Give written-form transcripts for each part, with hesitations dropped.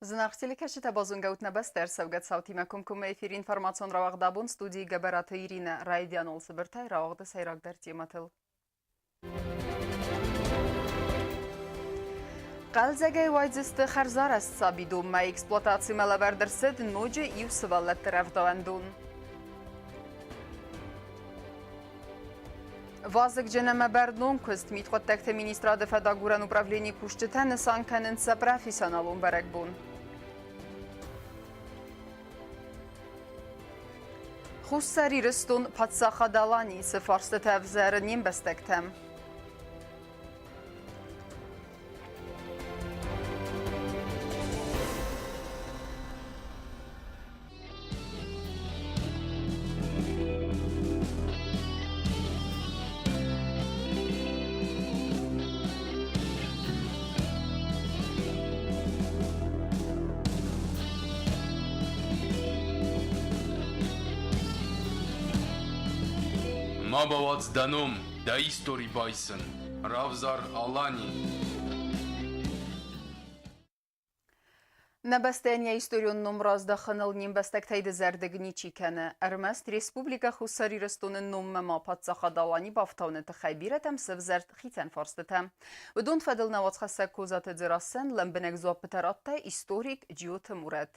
Зынаргъ телекӕсджытӕ, базонгӕ ут нӕ бӕстӕ ӕрцӕугӕ цаутимӕ комкоммӕ эфиры информацион рауагъд абон студийы Гӕбӕраты Иринӕ. Райдианон цыбыртӕй рауагъды сӕйрагдӕр темӕтыл. Хъӕлдзӕгӕй уайдзысты хӕрзарӕзт сабидонмӕ эксплуатацимӕ лӕвӕрд ӕрцыд ноджы иу сывӕллӕтты рӕвдауӕндон. Вазыгджын ӕмӕ бӕрнон куыст мидхъуыддӕгты министрады фӕдагурӕн управленийы кусджытӕ нысан кӕнынц сӕ профессионалон бӕрӕгбон. Хуссар Ирыстон паддзахад Аланийы цы фарстытӕ ӕвзӕры не мбӕстӕгтӕм? Ма бауадз дӕ ном, дӕ истори байсын. Равзар Алани. Нӕ бӕстӕйӕн йӕ историон ном раздахыныл не мбӕстӕгтӕй дызӕрдыг ничи кӕны. Ӕрмӕст Республикӕ Хуссар Ирыстоны номмӕ ма паддзахад Алани бафтауыны тыххӕй бирӕтӕм сӕвзӕрд хицӕн фарстытӕ. Уыдон фӕдыл нӕ уацхӕссӕг Козаты Дзерассӕн лӕмбынӕг дзуаппытӕ радта историк Джиоты Мурӕт.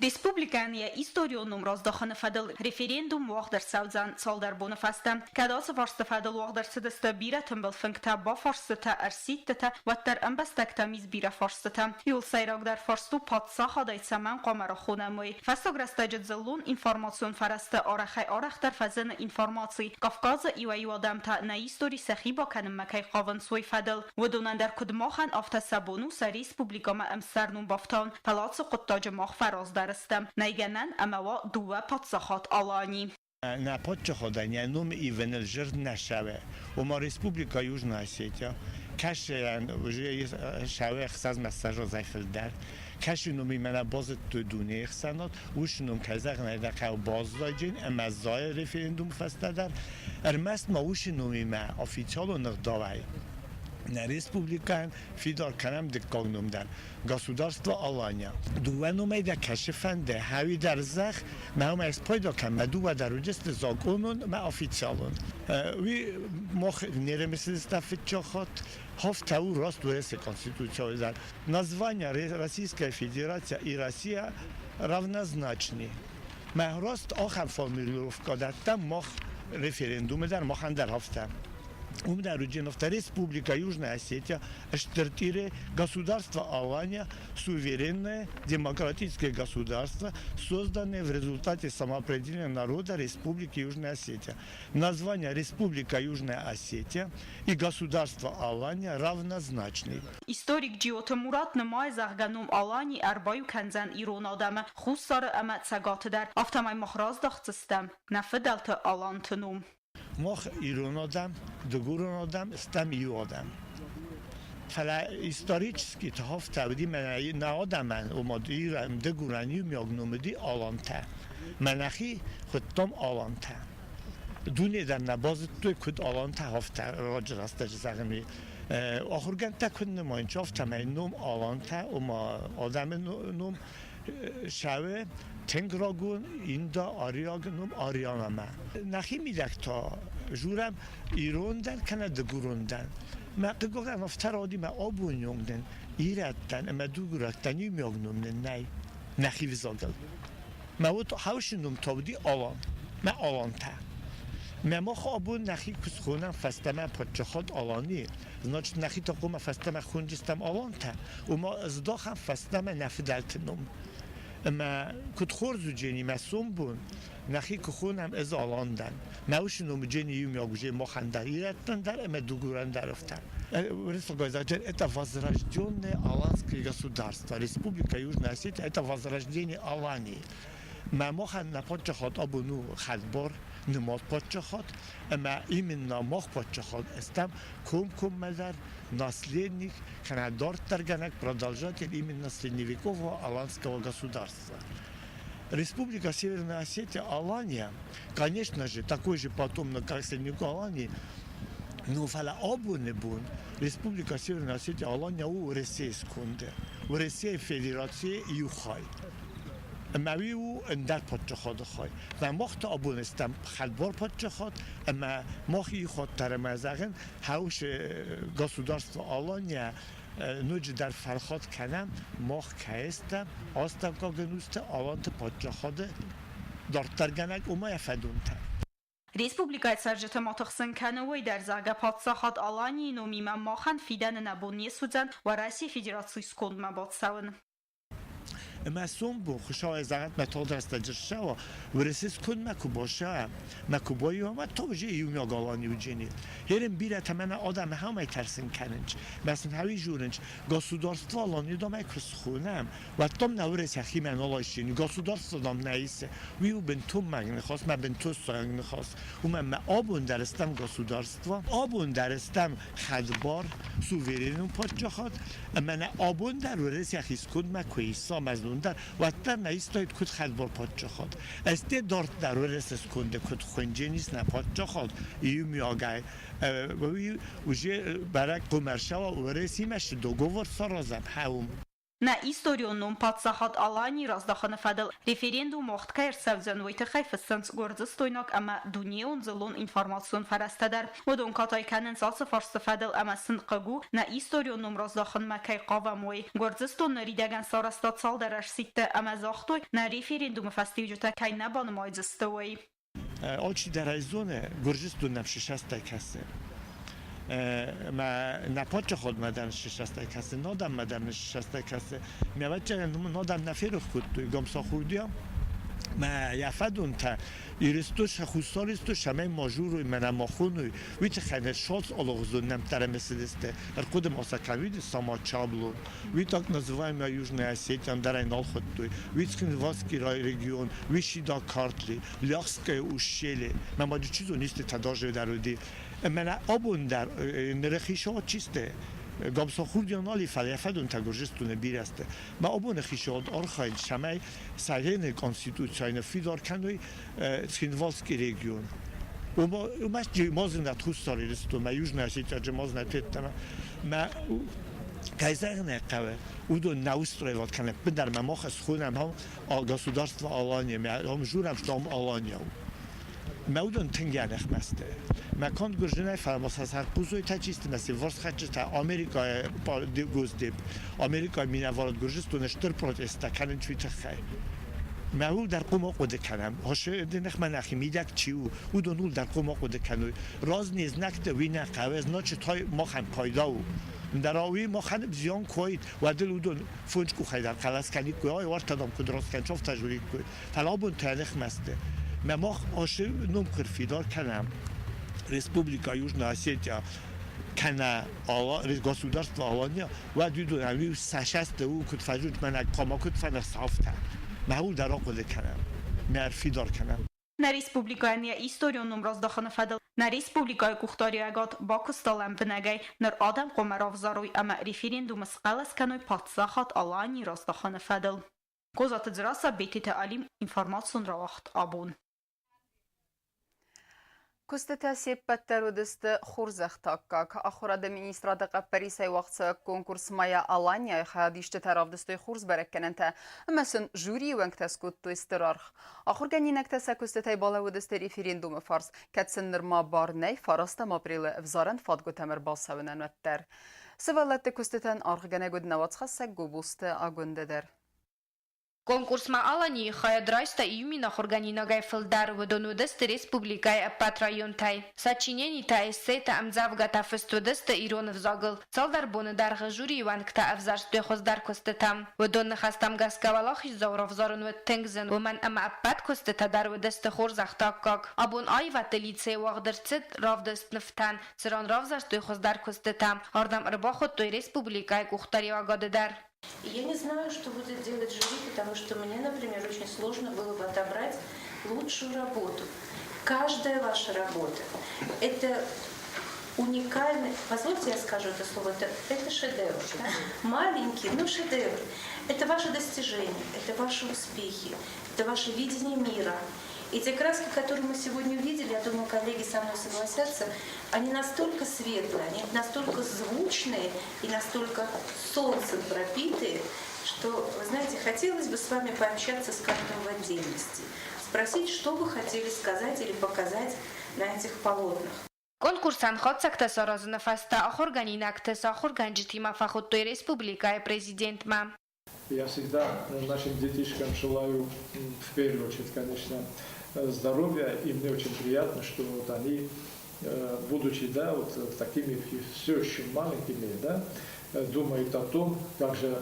Республикӕйӕн йӕ историон ном раздахыны фӕдыл референдум уагъд ӕрцӕудзӕн цалдӕр боны фӕстӕ. Кӕд ацы фарсты фӕдыл уагъд ӕрцыдысты бирӕ тымбыл фынгтӕ, бафарстытӕ, ӕрсидтытӕ, уӕддӕр ӕмбӕстӕгтӕм ис бирӕ фарстытӕ. Иуыл сӕйрагдӕр фарст у, паддзахадӕй цӕмӕн хъуамӕ рахонӕм, уый. Фӕстаг рӕстӕджы дзыллон информацион фӕрӕзты арӕхӕй-арӕхдӕр фӕзыны информаци, Кавказы иуӕй-иу адӕмтӕ нӕ истори сӕхи бакӕнынмӕ кӕй хъавынц, уый фӕдыл. Уыдонӕн дӕр куыд махӕн, афтӕ сӕ бон у сӕ республикӕмӕ ӕмсӕрном бафтауын, фӕлӕ ацы хъуыддаджы мах фӕраздӕр стӕм, нӕй гӕнӕн ӕмӕ уа дыууӕ паддзахад Алани. Нӕ паддзахадӕн йӕ ном ивыныл зӕрд нӕ цӕуы. Ома Республикӕ Южная Осетия кӕсӕн уже цӕуы ӕхсӕзмӕ ссӕдзӕй фылдӕр. Кӕсы номимӕ нӕ базыдтой дунейы ӕхсӕнад, уыцы ном кӕй зӕгъын ӕй нӕ хъӕуы баззайджын ӕмӕ зайы референдумы фӕстӕ дӕр. Ӕрмӕст ма уыцы номимӕ официалон ӕгъдауӕй нӕ республикӕйӕн фидар кӕнӕм дыккаг ном дӕр Государство Алания. Дыууӕ номӕй дӕ кӕсы фӕнды, хауи дӕр зӕгъ, мӕ уымӕй спайда кӕн, мӕ дыууӕ дӕр уыдысты закъонон ӕмӕ официалон. Уый мах не рымысыдыстӕм фыццаг хатт, хафтӕ у раст Уӕрӕсейы Конституцийы дӕр. Название Российская Федерация и Россия равнозначны. Мӕ раст ахӕм формулировкӕ дӕттӕм мах референдумы дӕр, махӕн дӕр афтӕ. Уым дӕр уыди Республика Южная Осетия, Стыр государство Алания суверенное демократическое государство, созданное в результате самоопределения народа Республики Южная Осетия. Название Республика Южная Осетия и государство Алания равнозначны. Историк Джиоты Мурат нымайы, зӕгъгӕ, ном Алани ӕрбаиу кӕндзӕн ирон адӕмы Хуссары ӕмӕ Цӕгаты дӕр. Афтӕмӕй мах раздӕхдзыстӕм нӕ фыдӕлты аланты ном. Мах ирон адӕм, дыгурон адӕм стӕм иу адӕм. Фӕлӕ исторически тахафтӕ уыди мӕнӕ нӕ адӕмӕн, ома ирӕн, дыгурӕн иумиаг ном уыди алантӕ. Мӕ нӕхи хуыдтам алантӕ. Дуне дӕр нӕ базыдтой, куыд алантӕ афтӕ раджы рӕстӕджы зӕгъын уый. Ахуыргӕндтӕ куыд нымайынц, афтӕмӕй ном алантӕ, ома адӕмы ном Сӕуе тынг рагон индо-ариаг ном Арианамӕ. Нӕхи мидӕг та журӕм ирон дӕн кӕнӕ дыгурон дӕн. Мӕ хъыгагӕн афтӕ рауди мӕ абоны онг дӕн ирӕттӕн ӕмӕ дыгурӕттӕн иумиаг ном нын нӕй нӕхи взагыл. Мӕ уыд хаусы ном та уыди Алан, мӕ Алантӕ. Мӕ мах абон нӕхи куы схонӕм фӕстӕмӕ паддзахад Алани, значит нӕхи та хъуамӕ фӕстӕмӕ хонджыстӕм Алантӕ. Уымӕ здахӕм фӕстӕмӕ нӕ фыдӕлты ном. Ӕмӕ куыд хорз у Джени, мӕ сомбон, нӕхи куы хонӕм ӕз Алан дӕн. Мӕ усы ном Джени иумиаг уже махӕн дӕр, ирӕттӕн дӕр ӕмӕ дыгурӕн дӕр афтӕ. Это возрожденное Аланское государство, Республика Южная Осетия, это возрождение Алании. Мӕ махӕн нӕ паддзахад абон у хӕдбар, нымад паддзахад, ӕмӕ именно мах паддзахад стӕм комкоммӕдӕр наследник, кӕнӕ дарддӕргӕнӕг продолжатель именно средневекового аланского государства. Республика Северная Осетия, Алания, конечно же, такой же потомок, как средневековая Алании, Ну, фӕлӕ абоны бон Республика Северная Осетия Алания у Уӕрӕсейы сконды, Уӕрӕсейы Федерацийы иу хай. Ӕмӕ уый у ӕндӕр паддзахады хай. Ӕмӕ мах та абон стӕм хӕдбар паддзахад, ӕмӕ мах иу хатт дӕр ӕмӕ зӕгъын, хӕуыс государство Алания ноджыдӕр фӕлхат кӕнӕм, мах кӕй стӕм астӕуккаг ӕнусты Аланты паддзахады дарддӕргӕнӕг, ома йӕ фӕдонтӕ. Республикӕйы цӕрджыты ма тыхсын кӕны уый дӕр, зӕгъгӕ, паддзахад Аланийы номимӕ махӕн фидӕны нӕ бон не суыдзӕн Уӕрӕсейы Федерацийы скондмӕ бацӕуын. Ӕмӕ сомбон Хуыцауӕй зӕгъӕд, мӕ тагъд рӕстӕджы ссӕуа, Уӕрӕсе скондмӕ куы бассӕуа, мӕ куы баиу ӕмӕ тоже иумиаг Алани уыджени. Ерын бирӕтӕ мӕнӕ адӕмы хӕмӕй тӕрсын кӕнынц, мӕ сын хӕуи журынц, государство Алани домӕй куы схонӕм, уӕд дам нӕ Уӕрӕсе химӕ нал айсини, государство дам нӕ исы. Уый у бынтон мӕнг ныхас, мӕ бынтон сайӕг ныхас. Уымӕн мӕ абон дӕр стӕм государство, абон дӕр стӕм хӕдбар, суверенон паддзахад, ӕмӕ нӕ абон дӕр Уӕрӕсе хискондмӕ куы иса мӕзнон дӕр, уӕддӕр нӕ истаид куыд хӕдбар паддзахад. Ӕз дарддӕр Уӕрӕсе сконды куыд хуынджын ис нӕ паддзахад, иумиагӕй уый уже бӕрӕг хъумӕрсӕуа Уӕрӕсимӕ цы договор саразӕм, хӕуым. Нӕ историон ном Паддзахад Аланийы раздахыны фӕдыл референдум уагъд кӕй ӕрцӕудзӕн, уый тыххӕй фыссынц гуырдзыстойнаг ӕмӕ дунеон дзыллон информацион фӕрӕзтӕ дӕр. Уыдон катай кӕнынц ацы фарсты фӕдыл ӕмӕ сын хъыг у, нӕ историон ном раздахынмӕ кӕй хъавӕм, уый. Гуырдзыстон ныридӕгӕн сарӕзта цалдӕр ӕрсидты ӕмӕ загътой, нӕ референдумы фӕстиуджытӕ кӕй нӕ банымайдзысты, уый. Алчидӕр ӕй зоны, Гуырдзыстон нӕм сысӕстӕй кӕсы. Мӕ нӕ паддзахадмӕ дӕр сысӕстӕй кӕсы, нодӕммӕ дӕр сысӕстӕй кӕсы. Ме ӕвӕццӕгӕн нодӕм нӕ ферох кодтой Гамсахурдиа. Мӕ йӕ фӕдонтӕ Ирыстон сӕ Хуссар Ирыстон цӕмӕй ма журой, мӕнӕ ма хоной, уый тыххӕй нӕ шалц алыгъуызон нӕмттӕ ӕрымысыдысты. Ӕрхъуыды ма сӕ кӕнид Самачабло. Уый так называемая Южная Осетия ӕндӕрӕй нал хуыдтой. Уый Цхинвальский регион, уый Шида Картли, Ляхское ущелье. Мӕ ма чи зоны, истытӕ даже дӕр уыди. Мӕнӕ абон дӕр ныры хицауад чисты. Гамсахурдиан нал и, фӕлӕ йӕ фӕдонтӕ Гуырдзыстоны бирӕ сты. Мӕ абоны хицауад архайы, цӕмӕй Сарены конституцийы ныффидар кӕной Цхинвальский регион. Уымӕ мазынад Хуссар Ирыстонмӕ, Южная Осетия мазынад федтӕмӕ. Мӕ кӕй зӕгъын ӕй хъӕуы, уыдон нӕ устраивать кӕнӕм. Ӕппындӕр ма мах схонӕм государство Алания, ам журӕм, что ам Алания у. Мӕ уыдон тынг ӕнӕхмӕ сты. Мӕ конд Гуырдзынӕй фӕлӕ сӕ сӕрхъузойтӕ чи сты, мӕ се вварсхӕцджытӕ Америкӕйы Госдеп, Америкӕйы минӕварад Гуырдзыстоны стыр протесттӕ кӕнынц уый тыххӕй. Мӕ ууыл дӕр хъуамӕ хъуыды кӕнӕм. Хосы ныхмӕ нӕхи мидӕг чи у, уыдон ууыл дӕр хъуамӕ хъуыды кӕной. Раз не знӕгтӕ уый нӕ хъӕуы, значит, махӕн пайда у. Ӕндӕра уый махӕн зиан куы уаид, уӕд ыл уыдон фондз къухӕй дӕр хъӕлӕс кӕниккой, ай уартӕ дам куыд раст кӕныс, афтӕ журиккой. Фӕлӕ абон та ныхмӕ сты. Мӕ мах ацы номхуыр фидар кӕнӕм. Республика Южная Осетия кӕнӕ государство Алания, уӕд уыдон ӕви сӕ у куыд фӕзынд, мӕнӕ хъуамӕ куыд фӕныхсӕвтӕ. Мӕ ууыл дӕр ахъуыды кӕнӕм, мӕ ӕрфидар кӕнӕм. Нӕ республикӕйӕн йӕ историон ном раздахыны фӕдыл нӕ республикӕйы къухдариуӕгад бакуыста лӕмбынӕгӕй. Ныр адӕм хъуамӕ равзарой ӕмӕ референдумы схъӕлӕс кӕной паддзахад Аланийы раздахыны фӕдыл. Козаты Дзерассӕ, Бететы Алим, информацион рауагъд абон. Куыстытӕ се ппӕт дӕр уыдысты хорзӕхты аккаг. Ахуырады министрады хъӕппӕрисӕй уагъдцӕуӕг конкурс «Моя Алания»-йы хайадисджытӕ равдыстой хорз бӕрӕггӕнӕнтӕ ӕмӕ сын жюрийы уӕнгтӕ скодтой стыр аргъ. Ахуыргӕнинӕгтӕ сӕ куыстытӕй балӕууыдысты референдумы фарс, кӕд сын нырма бар нӕй фарастӕм апрелы ӕвзарӕн фадгуытӕм ӕрбацӕуынӕн, уӕддӕр. Сывӕллӕтты куыстытӕн аргъгӕнӕг уыд нӕуӕдзхӕссӕг Гобозты Агуындӕ дӕр. Конкурсмӕ Аланийы хайад райста июмин ахуыргӕнинагӕй фылдӕр, уыдон уыдысты республикӕйы ӕппӕт районтӕй. Сочиненитӕ, эссетӕ, ӕмдзӕвгӕтӕ фыст уыдысты ирон ӕвзагыл. Цалдӕр боны дӕргъы жюрийы уӕнгтӕ ӕвзӕрстой хуыздӕр куыстытӕм. Уыдон ныхӕстӕм гӕсгӕ уӕлахиздзау равзарын уыд тынг зын, уымӕн ӕмӕ ӕппӕт куыстытӕ дӕр уыдысты хорзӕхты аккаг. Абон аивӕдты лицейы уагъд ӕрцыд равдыст нывтӕн, цыран равзӕрстой хуыздӕр куыстытӕ. Ардӕм ӕрбахуыдтой республикӕйы къухдариуӕгады дӕр. Я не знаю, что будет делать жюри, потому что мне, например, очень сложно было бы отобрать лучшую работу. Каждая ваша работа – это уникальный, позвольте я скажу это слово, это шедевр. Да? Маленький, но шедевр. Это ваше достижение, это ваши успехи, это ваше видение мира. И те краски, которые мы сегодня увидели, я думаю, коллеги со мной согласятся, они настолько светлые, они настолько звучные и настолько солнцем пропитые, что, вы знаете, хотелось бы с вами пообщаться с каждым в отдельности, спросить, что вы хотели сказать или показать на этих полотнах. Конкурсӕн хатдзӕгтӕ саразыны фӕстӕ ахуыргӕнинӕгты сӕ ахуыргӕнджытимӕ фӕхуыдтой республикӕйы президентмӕ. Я всегда нашим детишкам желаю, в первую очередь, конечно, здоровья. И мне очень приятно, что вот они, будучи, да, вот такими все еще маленькими, да, думают о том, как же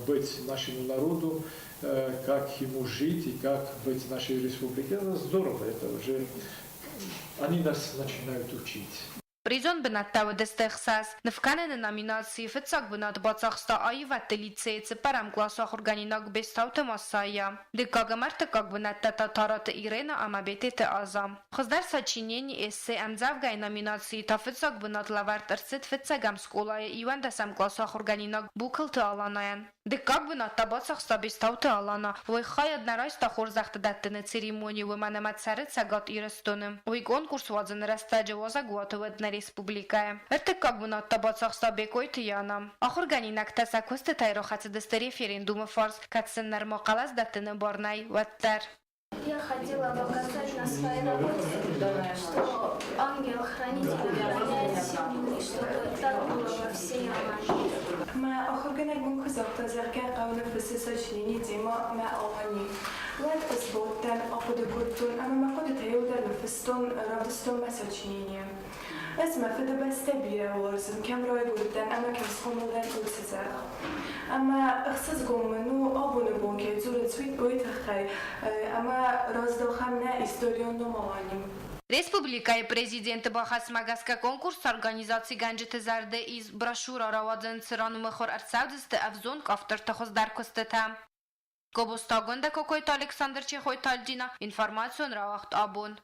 быть нашему народу, как ему жить и как быть нашей республике. Это здорово, это уже они нас начинают учить. Призон бынӕттӕ уыдысты ӕхсӕз. Нывкӕныны номинацийы фыццаг бынат бацахста аивӕдты лицейы цыппӕрӕм къласы ахуыргӕнинаг Бестауты Массайя. Дыккаг ӕмӕ ӕртыккаг бынӕттӕ та Тараты Ирена ӕмӕ Бететы Аза. Хуыздӕр сочинени, эссе, ӕмдзӕвгӕйы номинацийы та фыццаг бынат лӕвӕрд ӕрцыд фыццӕгӕм скъолайы иуӕндӕсӕм къласы ахуыргӕнинаг Букылты Аланайӕн. Дыккаг бынат та бацахста Бестауты Алана. Уый хайад нӕ райста хорзӕхты дӕттыны церемонийы, уымӕн ӕмӕ цӕры Цӕгат Ирыстоны. Уый конкурс уадзыны рӕстӕджы уазӕгуаты уыд нӕ республикӕйы. Ӕртыккаг бынат та бацахста Бекъойты Яна. Ахуыргӕнинӕгтӕ сӕ куыстытӕй рахӕцыдысты референдумы фарс, кӕд сын нырма хъӕлӕс дӕттыны бар нӕй, уӕддӕр. Я хотела показать на своей работе, что ангел-хранитель охраняет семью, и чтобы так было во всей Алании. Мӕ ахуыргӕнӕг мын куы загъта, зӕгъгӕ, хъӕуы ныффыссы сочиненитимӕ мӕ Алани. Уӕд ӕз бадтӕн, ахъуыды кодтон ӕмӕ мӕ хъуыдытӕ иуылдӕр ныффыстон, равдыстон мӕ сочинение. Ӕз мӕ фыдыбӕстӕ бирӕ уарзын, кӕм райгуырдтӕн ӕмӕ кӕм схъомыл дӕн, уыцы зӕхх. Ӕмӕ ӕхсызгон мын у, абоны бон кӕй дзурынц, уый тыххӕй, ӕмӕ раздӕхӕм нӕ историон ном Алани. Республикӕйы президенты бахӕсмӕ гӕсгӕ конкурсы организацигӕнджыты зӕрды ис брошюрӕ рауадзын, цыран мыхуыр ӕрцӕудзысты ӕвзонг авторты хуыздӕр куыстытӕ. Гобозтагондӕ Кокойты Александр Чехойты Альдина, информацион рауагъд абон.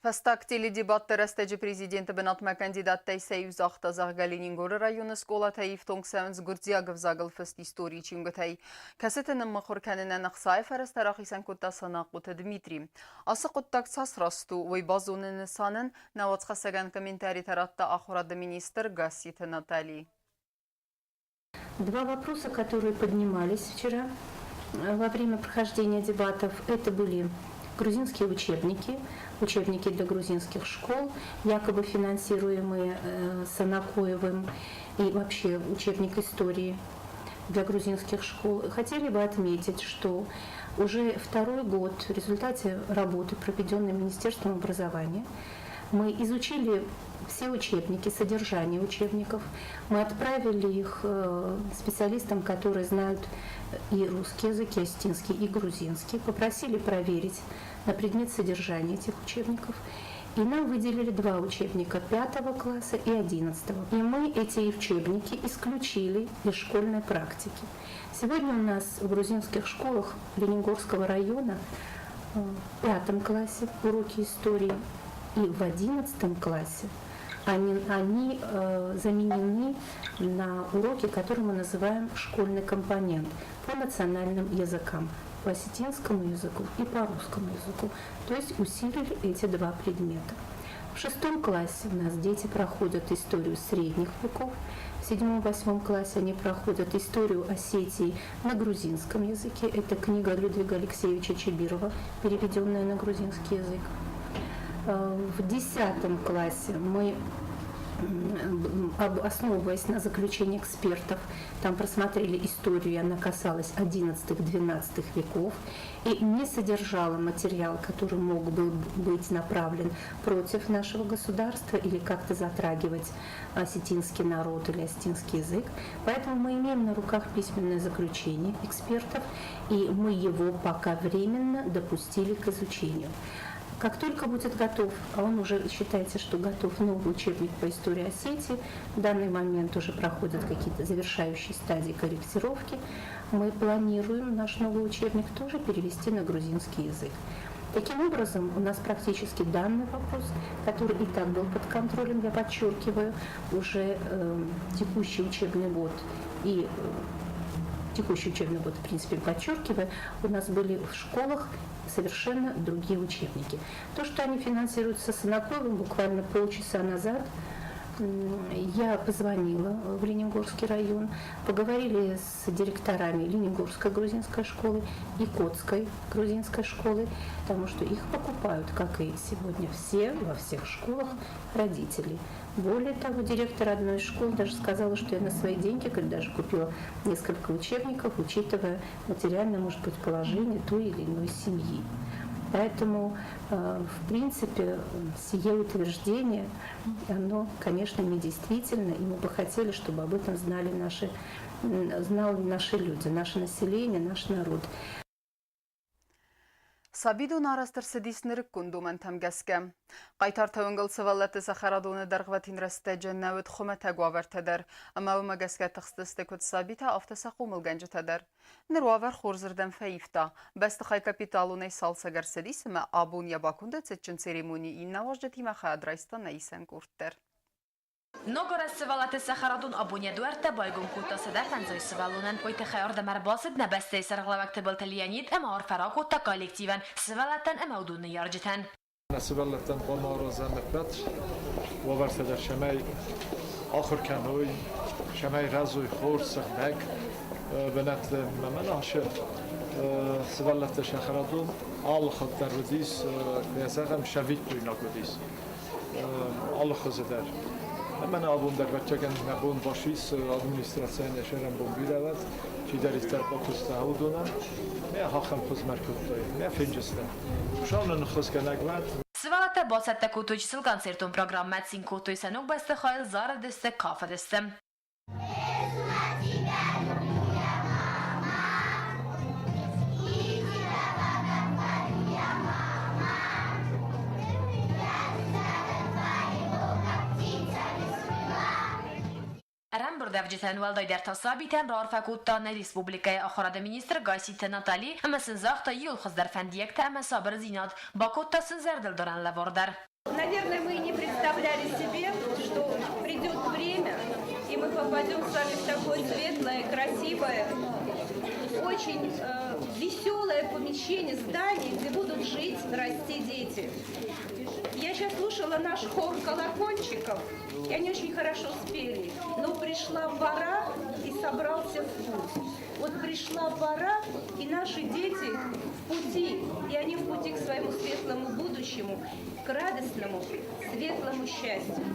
Фӕстаг теледебатты рӕстӕджы президенты бынатмӕ кандидаттӕй сӕ иу загъта, зӕгъгӕ, Ленингоры районы скъолатӕ ифтонг цӕуынц гуырдзиаг ӕвзагыл фыст историйы чингуытӕй, кӕцыты ныммыхуыр кӕнынӕн ӕхцайы фӕрӕзтӕ рахицӕн кодта Санахъоты Дмитрий. Ацы хъуыддаг цас раст у, уый базоныны нысанӕн нӕ уацхӕссӕгӕн комментаритӕ радта ахуырады министр Гасситы Натали. Два вопроса, которые поднимались вчера во время прохождения дебатов, это были грузинские учебники, учебники для грузинских школ, якобы финансируемые Санакоевым, и вообще учебник истории для грузинских школ. Хотели бы отметить, что уже второй год в результате работы, проведенной Министерством образования, мы изучили все учебники, содержание учебников. Мы отправили их специалистам, которые знают и русский язык, и осетинский, и грузинский. Попросили проверить на предмет содержания этих учебников. И нам выделили два учебника пятого класса и 11-го. И мы эти учебники исключили из школьной практики. Сегодня у нас в грузинских школах Ленингорского района в пятом классе уроки истории и в 11-м классе они заменены на уроки, которые мы называем школьный компонент по национальным языкам, по осетинскому языку и по русскому языку. То есть усилили эти два предмета. В шестом классе у нас дети проходят историю средних веков, в седьмом-восьмом классе они проходят историю Осетии на грузинском языке. Это книга Людвига Алексеевича Чибирова, переведенная на грузинский язык. В 10-м классе мы, основываясь на заключении экспертов, там просмотрели историю, и она касалась XI-XII веков и не содержала материал, который мог бы быть направлен против нашего государства или как-то затрагивать осетинский народ или осетинский язык. Поэтому мы имеем на руках письменное заключение экспертов, и мы его пока временно допустили к изучению. Как только будет готов, а он уже считается, что готов новый учебник по истории Осетии, в данный момент уже проходят какие-то завершающие стадии корректировки, мы планируем наш новый учебник тоже перевести на грузинский язык. Таким образом, у нас практически данный вопрос, который и так был под контролем, я подчеркиваю, уже текущий учебный год и текущий учебный год, в принципе, подчеркиваю, у нас были в школах совершенно другие учебники. То, что они финансируются Санаковым, буквально полчаса назад я позвонила в Ленингорский район, поговорили с директорами Ленингорской грузинской школы и Котской грузинской школы, потому что их покупают, как и сегодня все, во всех школах, родители. Более того, директор одной из школ даже сказала, что я на свои деньги, говорит, даже купила несколько учебников, учитывая материальное, может быть, положение той или иной семьи. Поэтому, в принципе, сие утверждение, оно, конечно, недействительно, и мы бы хотели, чтобы об этом знали наши люди, наше население, наш народ. Сабидон арӕзт ӕрцыдис нырыккон домӕнтӕм гӕсгӕ. Хъайтарты уынгыл сывӕллӕтты цӕхӕрадоны дӕргъвӕтин рӕстӕджы нӕ уыд хуымӕтӕг уавӕртӕ дӕр, ӕмӕ уымӕ гӕсгӕ тыхстысты куыд сабитӕ, афтӕ сӕ хъомылгӕнджытӕ дӕр. Ныр уавӕр хорзырдӕм фӕивта. Бӕстыхай капиталонӕй цалцӕг ӕрцыдис ӕмӕ абон йӕ баконды цытджын церемонийы иннӕ уазджытимӕ хайад райста нӕ исӕн къорд дӕр. Ног арӕзт сывӕллӕтты цӕхӕрадон абон йӕ дуӕрттӕ байгом кодта 150 сывӕллонӕн. Уый тыххӕй ардӕм ӕрбацыд нӕ бӕстӕйы сӕргълӕууӕг Тыбылты Леонид ӕмӕ арфӕ ракодта коллективӕн, сывӕллӕттӕн ӕмӕ уыдон ныййарджытӕн. Нӕ сывӕллӕттӕн хъуамӕ аразӕм ӕппӕт уавӕртӕ дӕр, цӕмӕй ахуыр кӕной, цӕмӕй рӕзой хорз, сыгъдӕг бынӕтты. Мӕнӕ ацы сывӕллӕтты цӕхӕрадон алы хатт дӕр уыдис, куы йӕ зӕгъӕм, сӕвиттойнаг уыдис алы хуызы дӕр. Ӕмӕ нӕ абон дӕр, ӕвӕццӕгӕн, нӕ бон басис администрацийӕн йӕ сӕрӕнбон бирӕ уӕд, чидӕриддӕр бакуыста, уыдонӕн. Мӕ ахӕм хуызмӕ ӕркодтой, мӕ фенджызтӕ. Хуыцау нын ныххуысгӕнӕг уӕд. Сывӕллӕттӕ бацӕттӕ кодтой чысыл концертон программӕ, цин кодтой сӕ ног бӕстыхайыл, зарыдысты, кафыдысты. Ӕрӕмбырдӕвджытӕн, уӕлдайдӕр та сабитӕн раарфӕ кодта нӕ республикӕйы ахуырады министр Гасситы Натали ӕмӕ сын загъта иуыл хуыздӕр фӕндиӕгтӕ ӕмӕ сабырдзинад, бакодта сын зӕрдылдарӕн лӕвар дӕр. Наверное, мы не представляли себе, что придет время, и мы попадем с вами в такое светлое, красивое, очень веселое помещение, здание, где будут жить, расти дети. Я сейчас слушала наш хор колокольчиков, и они очень хорошо спели. Но пришла пора, и собрался в путь. Вот пришла пора, и наши дети в пути, и они в пути к своему светлому будущему, к радостному, светлому счастью.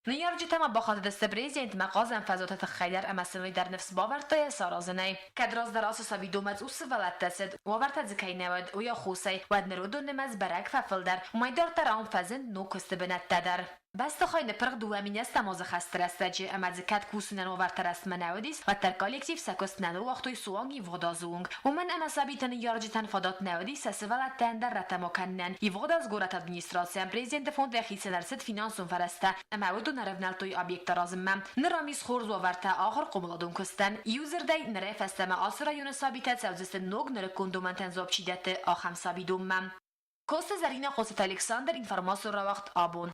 Ныййарджытӕ ма бахатыдысты президентмӕ хъазӕн фӕзуаты тыххӕй дӕр ӕмӕ сын уый дӕр ныфс бавӕрдта йӕ саразынӕй. Кӕд раздӕр ацы сабидомӕ цъус сывӕллӕттӕ цыд, уавӕртӕ дзы кӕй нӕ уыд, уый аххосӕй, уӕд ныр уыдон нымӕц бӕрӕг фӕфылдӕр, уымӕй дарддӕр ам фӕзынд ног куысты бынӕттӕ дӕр. Бӕстыхай ныппырх 2010 азы хӕсты рӕстӕджы ӕмӕ дзы кӕд кусынӕн уавӕртӕ рӕстмӕ нӕ уыдис, уӕддӕр коллектив сӕ куыст нӕ ныууагътой суанг ивгъуыд азы онг. Уымӕн ӕмӕ сабиты ныййарджытӕн фадат нӕ уыдис сӕ сывӕллӕттӕ ӕндӕр рӕттӕм акӕнынӕн. Ивгъуыд аз горӕты администрацийӕн президенты фондӕй хицӕн ӕрцыд финансон фӕрӕзтӕ ӕмӕ уыдон ӕрӕвнӕлдтой объекттӕ аразынмӕ. Ныр ам ис хорз уавӕртӕ ахуыр-хъомыладон куыстӕн. Иудзырдӕй, нырӕй фӕстӕмӕ ацы районы сабитӕ цӕудзысты ног нырыккон домӕнтӕн дзуапп чи дӕтты, ахӕм сабидонмӕ. Коцты Зӕринӕ, Хъоцыты Александр, информацион рауагъд «Абон».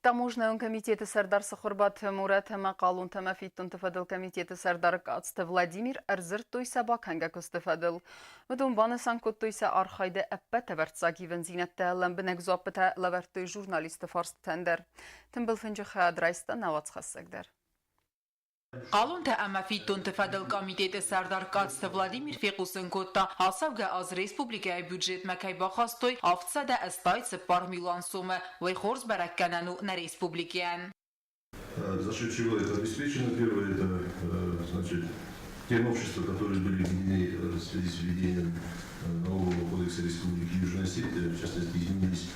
Таможнӕйон комитеты сӕрдар Цыхуырбаты Мурӕт ӕмӕ хъалонтӕ ӕмӕ фиддонты фӕдыл комитеты сӕрдар Къадзты Владимир ӕрдзырдтой сӕ бакӕнгӕ куысты фӕдыл. Уыдон банысан кодтой сӕ архайды ӕппӕт ӕвӕрццаг ивындзинӕдтӕ, лӕмбынӕг дзуаппытӕ лӕвӕрдтой журналистты фарстытӕн дӕр. Тымбыл фынджы хайад райста нӕ уацхӕссӕг дӕр. Хъалонтӕ ӕмӕ фиддонты фӕдыл комитеты сӕрдар Къадзты Владимир фехъусын кодта, ацӕугӕ аз республикӕйы бюджетмӕ кӕй бахастой 784 милуан сомы. Уый хорз бӕрӕггӕнӕн у нӕ республикӕйӕн. За счет чего это обеспечено? Первое, это значит, те новшества, которые были введены в связи с введением налогового кодекса Республики Южная Осетия, в частности, изменились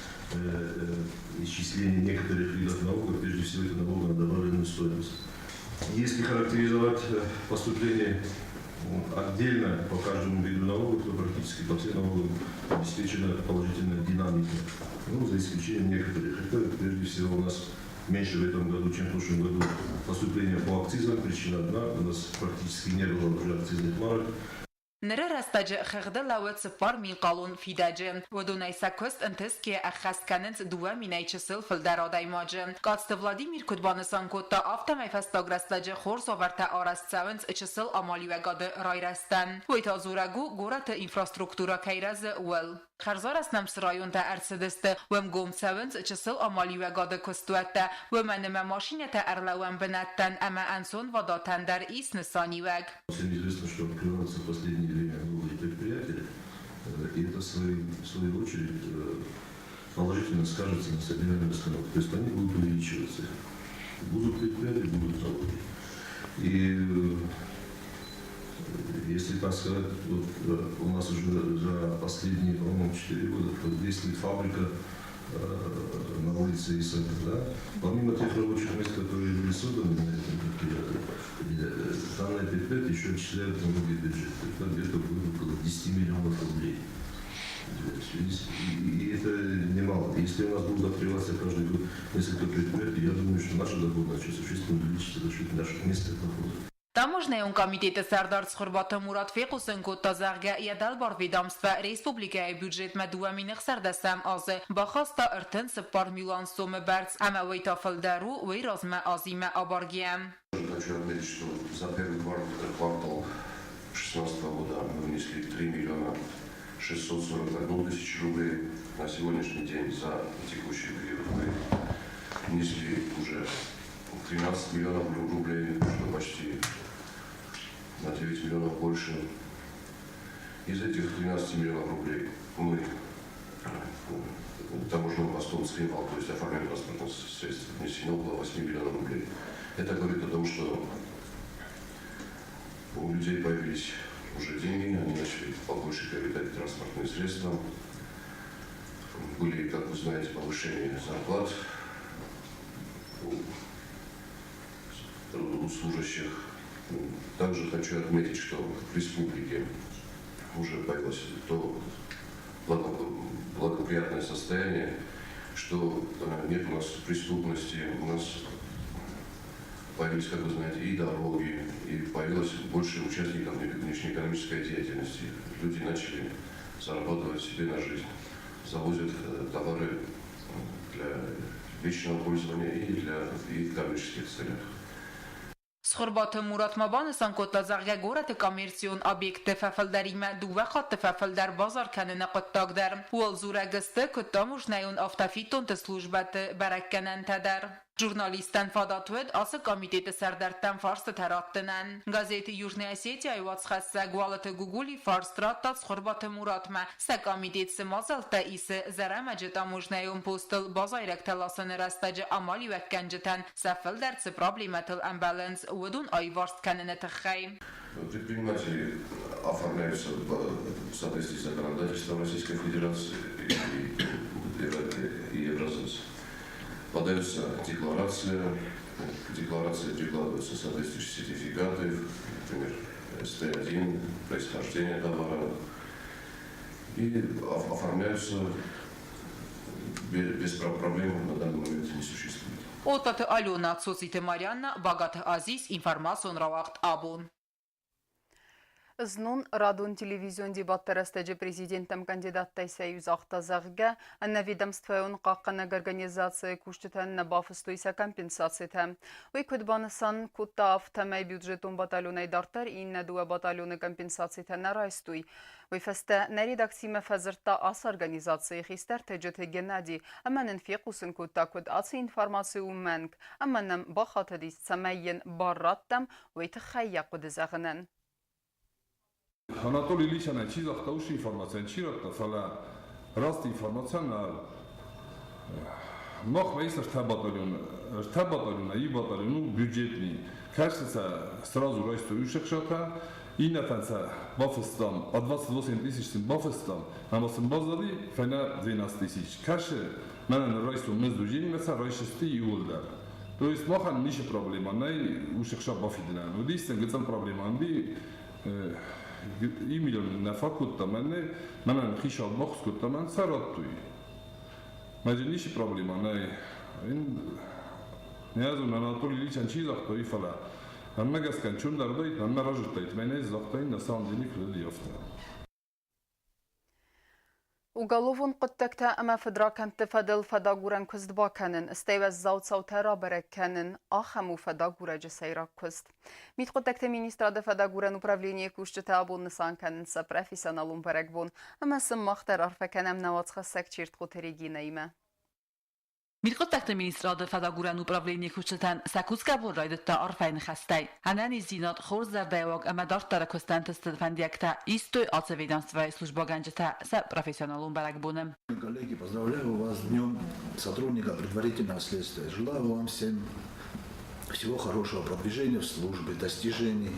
исчисления некоторых видов налогов, прежде всего это налог на добавленную стоимость. Если характеризовать поступление отдельно по каждому виду налогов, то практически по всем налогам обеспечена положительная динамика, ну, за исключением некоторых. Это прежде всего у нас меньше в этом году, чем в прошлом году поступление по акцизам. Причина одна, у нас практически не было уже акцизных марок. Ныры рӕстӕджы хыгъды лӕууы 4000 хъалон фидӕджы. Уыдонӕй сӕ куыст ӕнтысгӕ ӕххӕст кӕнынц 2000-ӕй чысыл фылдӕр адӕймаджы. Къадзты Владимир куыд банысан кодта, афтӕмӕй фӕстаг рӕстӕджы хорз уавӕртӕ арӕзт цӕуынц чысыл амалиуӕгады райрӕзтӕн. Уый та дзурӕг у, горӕты инфраструктурӕ кӕй рӕзы, ууыл. Хӕрзарӕзт нӕм цы районтӕ ӕрцыдысты, уым гом цӕуынц чысыл амалиуӕгады куыстуӕттӕ, уымӕн ӕмӕ машинӕтӕ ӕрлӕууӕн бынӕттӕн ӕмӕ ӕнцонвадатӕн дӕр ис нысаниуӕг. Всем известно, что открываются в последнее время новые предприятия, и это в свою очередь положительно скажется на собираемой обстановке. То есть они будут увеличиваться. Будут предприятия, будут налоги. И если так сказать, вот у нас уже за последние, по-моему, 4 года действует фабрика на улице Исака, да? Помимо тех рабочих мест, которые были созданы на этом предприятии, данное предприятие еще отчисляет налоги в бюджет. Это где-то будет около 10 миллионов рублей. И это немало. Если у нас будут открываться каждый год несколько предприятий, я думаю, что наша доходная часть существенно увеличится за счет наших местных доходов. Таможнӕйон комитеты сӕрдар Цхуырбаты Мурат фехъусын кодта, зӕгъгӕ, йӕ дӕлбар ведомствӕ республикӕйы бюджетмӕ 2016 азы бахаста 34 милуан сомы бӕрц ӕмӕ уый та фылдӕр у уый размӕ азимӕ абаргӕйӕ. Хочу отметить, что за первый квартал 2016 года мы внесли 3 миллиона 641 тысячу рублей. На сегодняшний день за текущий период мы внесли уже 13 миллионов рублей, что почти на 9 миллионов больше. Из этих 13 миллионов рублей мы таможенным постом Цхинвал, то есть оформление транспортных средств, внесено около 8 миллионов рублей. Это говорит о том, что у людей появились уже деньги, они начали побольше приобретать транспортные средства. Были, как вы знаете, повышение зарплат у служащих. Также хочу отметить, что в республике уже появилось то благоприятное состояние, что нет у нас преступности, у нас появились, как вы знаете, и дороги, и появилось больше участников внешнеэкономической деятельности. Люди начали зарабатывать себе на жизнь, завозят товары для личного пользования и в коммерческих целях. Цхуырбаты Мурат ма банысан кодта, зӕгъгӕ, горӕты коммерцион объектты фӕфылдӕримӕ дыууӕ хатты фӕфылдӕр базар кӕныны хъуыддаг дӕр. Ууыл дзурӕг сты, куыд таможнӕйон автофиддонты службӕты бӕрӕггӕнӕнтӕ дӕр. Журналисттӕн фадат уыд ацы комитеты сӕрдӕрттӕм фарстытӕ раттынӕн. Газет Южная Осетия-йы уацхӕссӕг Уалыты Гугули фарст радта Цхуырбаты Муратмӕ, сӕ комитет цы мадзӕлттӕ исы Зӕрӕмӕджы таможнӕйон постыл базайрӕгтӕ ласыны рӕстӕджы амалиуӕггӕнджытӕн сӕ фылдӕр цы проблемӕтыл ӕмбӕлынц, уыдон аиварст кӕныны тыххӕй. Предприниматели оформляются в соответствии с законодательством Российской Федерации и Евразес. Подается декларация, к декларации прикладываются соответствующие сертификаты, например, СТ1, происхождение товара, и оформляются без проблем на данный момент не существует. Отаты Алена, Цоциты Марианна, Багаты Азиз, информацион рауагъд Абон. Знон радон телевизион дебатты рӕстӕджы президенттӕм кандидаттӕй сӕ иу загъта, зӕгъгӕ, ӕнӕведомствӕйон хъахъхъӕнӕг организацийы кусджытӕн нӕ бафыстой сӕ компенсацитӕ. Уый куыд банысан кодта, афтӕмӕй бюджетон батальонӕй дарддӕр иннӕ дыууӕ батальоны компенсацитӕ нӕ райстой. Уый фӕстӕ нӕ редакцимӕ фӕдзырдта ацы организацийы хистӕр Тӕджыты Геннади ӕмӕ нын фехъусын кодта, куыд ацы информаци у мӕнг ӕмӕ нӕм бахатыдис, цӕмӕй йын бар раттӕм, уый тыххӕй йӕ хъуыды зӕгъынӕн. Анатолий Ильичӕн чи загъта, уыцы информацийӕн чи радта, фӕлӕ раст информацийӕн нӕ махмӕ ис ӕртӕ батальона, иу батальон у бюджетный. Кӕсы сӕ сразу райстой уыцы иннӕтӕн сӕ бафыстам, а 28 тысяч сын бафыстам, ӕмӕ сын баззади фӕйнӕ 12 тысяч. Кӕсы, мӕнӕн райстон мыздудженимӕ сӕ райсысты иууылдӕр. То есть махӕн ницы проблема нӕй уыцы хца бафидынӕн. Уыдис сын гыццыл проблема, ӕнди иу миллион нӕ фӕкодта мӕнӕ, мӕнӕн хицауад баххуыс кодта, мӕн сӕ радтой. Мӕнӕ ницы проблема нӕй. Не зонын, Анатолий Ильичӕн чи загъта, уый, фӕлӕ. Мӕнмӕ гӕсгӕ нчон дӕр уыдаид, мӕнмӕ разырдтаид, мӕнӕй загътаин, на самом деле куыд уыди, афтӕ. Уголовон хъуыддӕгтӕ ӕмӕ фыдракӕндты фӕдыл фӕдагурӕн куыст бакӕнын, стӕй уӕззау цаутӕ рабӕрӕг кӕнын – ахӕм у фӕдагурӕджы сӕйраг куыст. Мидхъуыддӕгты министрады фӕдагурӕн управленийы кусджытӕ абон нысан кӕнынц сӕ профессионалон бӕрӕгбон ӕмӕ сын мах дӕр арфӕ кӕнӕм нӕ уацхӕссӕг Чертхъоты Регинӕимӕ. Мидхъуыддӕгты министрады фӕдагурӕн управленийы кусджытӕн сӕ кусгӕ бон райдыдта арфӕйы ныхӕстӕй. Ӕнӕниздзинад, хорз зӕрдӕйыуаг ӕмӕ дарддӕры куыстӕн тысты фӕндиӕгтӕ истой ацы ведомствӕйы службӕгӕнджытӕ сӕ профессионалон бӕрӕгбоны. Коллеги, поздравляю вас с Днем сотрудника предварительного следствия. Желаю вам всем всего хорошего продвижения в службе, достижений,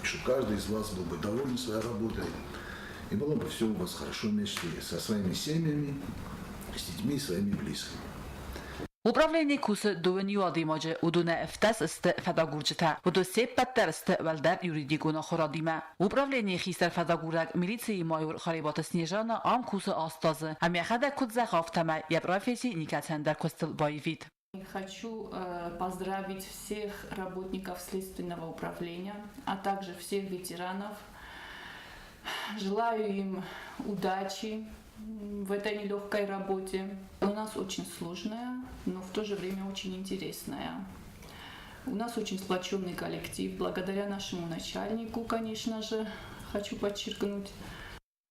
чтобы каждый из вас был бы доволен своей работой, и было бы все у вас хорошо вместе со своими семьями, с детьми и своими близкими. Управленийы кусы дыууын иу адӕймаджы, уыдонӕй 17 сты фӕдагурджытӕ, уыдон се ппӕт дӕр сты уӕлдӕр юридикон ахуырадимӕ. Управленийы хистӕр фӕдагурӕг милицийы майор Харебаты Снежана ам кусы 8 азы, ӕмӕ йӕхӕдӕг куыд зӕгъы, афтӕмӕй йӕ професси никӕцӕн дӕр куыстыл баивид. Хочу поздравить всех работников Следственного управления, а также всех ветеранов. Желаю им удачи в этой нелегкой работе. У нас очень сложная, но в то же время очень интересная. У нас очень сплоченный коллектив, благодаря нашему начальнику, конечно же, хочу подчеркнуть.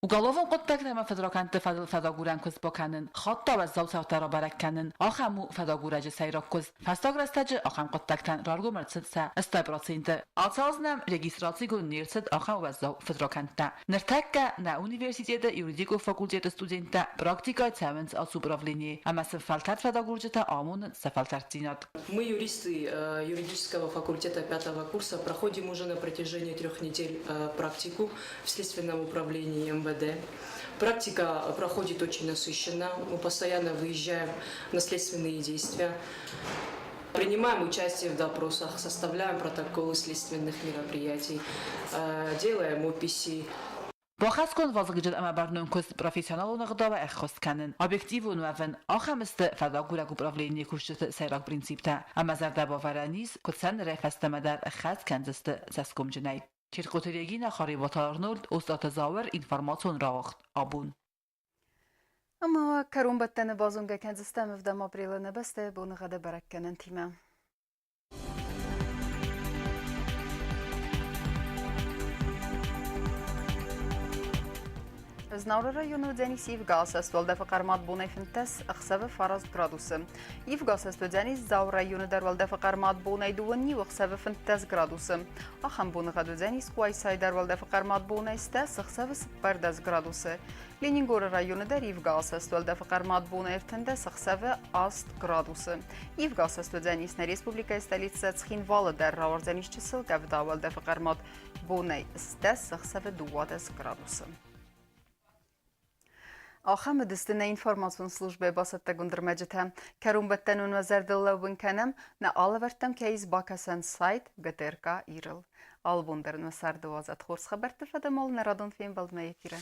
Уголовон хъуыддӕгтӕ ӕмӕ фыдракӕндты фӕдыл фӕдагурӕн куыст бакӕнын, хатт уӕззау цаутӕ рабӕрӕг кӕнын, ахӕм у фӕдагурӕджы сӕйраг куыст. Фӕстаг рӕстӕджы ахӕм хъуыддӕгтӕн раргом ӕрцыд сӕ 80%. Ацы аз нӕм регистрацигонд не рцыд ахӕм уӕззау фыдракӕндтӕ. Ныртӕккӕ нӕ университеты юридикон факультеты студенттӕ практикӕйы цӕуынц ацы управленийы ӕмӕ сын фӕлтӕрд фӕдагурджытӕ амонынц сӕ фӕлтӕрддзинад. Мы, юристы юридического факультета пятого курса, проходим уже на протяжении 3 недель практику в Следственном управлении МВД. Практика проходит очень насыщенно. Мы постоянно выезжаем на следственные действия. Принимаем участие в допросах, составляем протоколы следственных мероприятий, делаем описи. Бахӕсгонд вазыгджын ӕмӕ бӕрнон куыст профессионалон ӕгъдауӕй ӕххӕст кӕнын, объективон уӕвын, ахӕм сты фӕдагурӕг управленийы кусджыты сӕйраг принциптӕ ӕмӕ зӕрдӕбавӕрӕн ис, куыд сӕ нырӕй фӕстӕмӕ дӕр ӕххӕст кӕндзысты цӕсгомджынӕй. Чертхъоты Регинӕ, Харебаты Арнольд, Остъаты Зауыр, информацион рауагъд абон. Ӕмӕ кӕронбӕттӕны базонгӕ кӕндзыстӕм ӕвдӕм апрелы нӕ бӕстӕйы боныгъӕды бӕрӕггӕнӕнтимӕ. Знауыры районы уыдзӕнис ивгӕ асӕст уӕлдӕфы хъӕрмад бонӕй 15, ӕхсӕвы 9 градусы. Ивгӕ асӕст уыдзӕнис Дзауы районы дӕр уӕлдӕфы хъӕрмад бонӕй 2 ӕхсӕвы 15 градусы. Ахӕм боныгъӕд уыдзӕнис Къуайсайы дӕр уӕлдӕфы хъӕрмад бонӕй 10, ӕхсӕвы 14 градусы. Ленингоры районы дӕр ивгӕ асӕст уӕлдӕфы хъӕрмад бонӕй 13, ӕхсӕвы 8 градусы. Ивгӕ асӕст уыдзӕнис нӕ республикӕйы столицӕ Цхинвалы дӕр рауардзӕнис чысыл къӕвда уӕлдӕфы хъӕрмад бонӕй 10, ӕхсӕвы 12 градусы. Ахӕм уыдысты нӕ информацион службӕйы бацӕттӕгонд ӕрмӕджытӕ. Кӕронбӕттӕн уын уӕ зӕрдыл лӕууын кӕнӕм, нӕ алӕвӕрдтӕм кӕй ис бакӕсӕн сайт ГТРК Ирыл. Алыбон дӕр нӕ царды уадзӕд хорз хабӕртты фӕдӕмол нӕ радон фембӕлдмӕ эфиры.